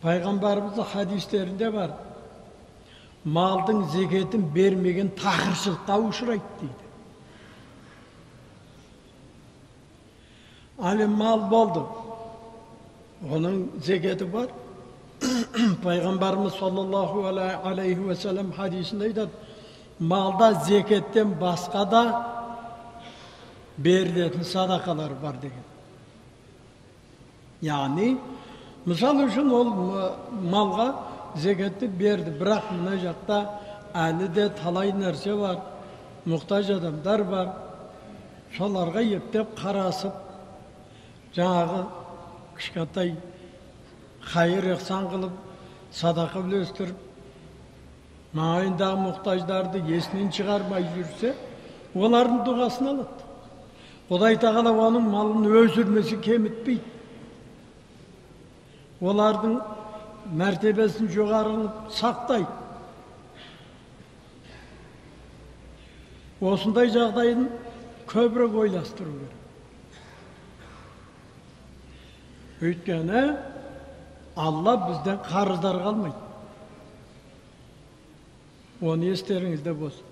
Пайғамбарымыздың хадистерінде бар. Малдың зекетін бермеген тақыршылыққа ұшырайды дейді. Ал мал болды. Оның зекеті бар. Пайғамбарымыз саллаллаху алейхи уассалам хадисінде айтады, малда зекеттен басқа да берілетін садақалар бар деген. Яғни, мысал үшін ол малға зекетті берді, бірақ мына жақта әлі де талай нәрсе бар, мұқтаж адамдар бар. Соларға ептеп қарасып, жаңағы кішкентай хайыр ихсан қылып, садақа үлестіріп, маңайындағы мұқтаждарды есінен шығармай жүрсе, олардың дұғасын алады. Құдай тағала оның малын өсірмесе кемітпейді. Олардың мәртебесін жоғары қылып сақтайды. Осындай жағдайын көбірек ойластыру керек. Өйткені Алла бізден қарыздар қалмайды. Оны естеріңізде болсын.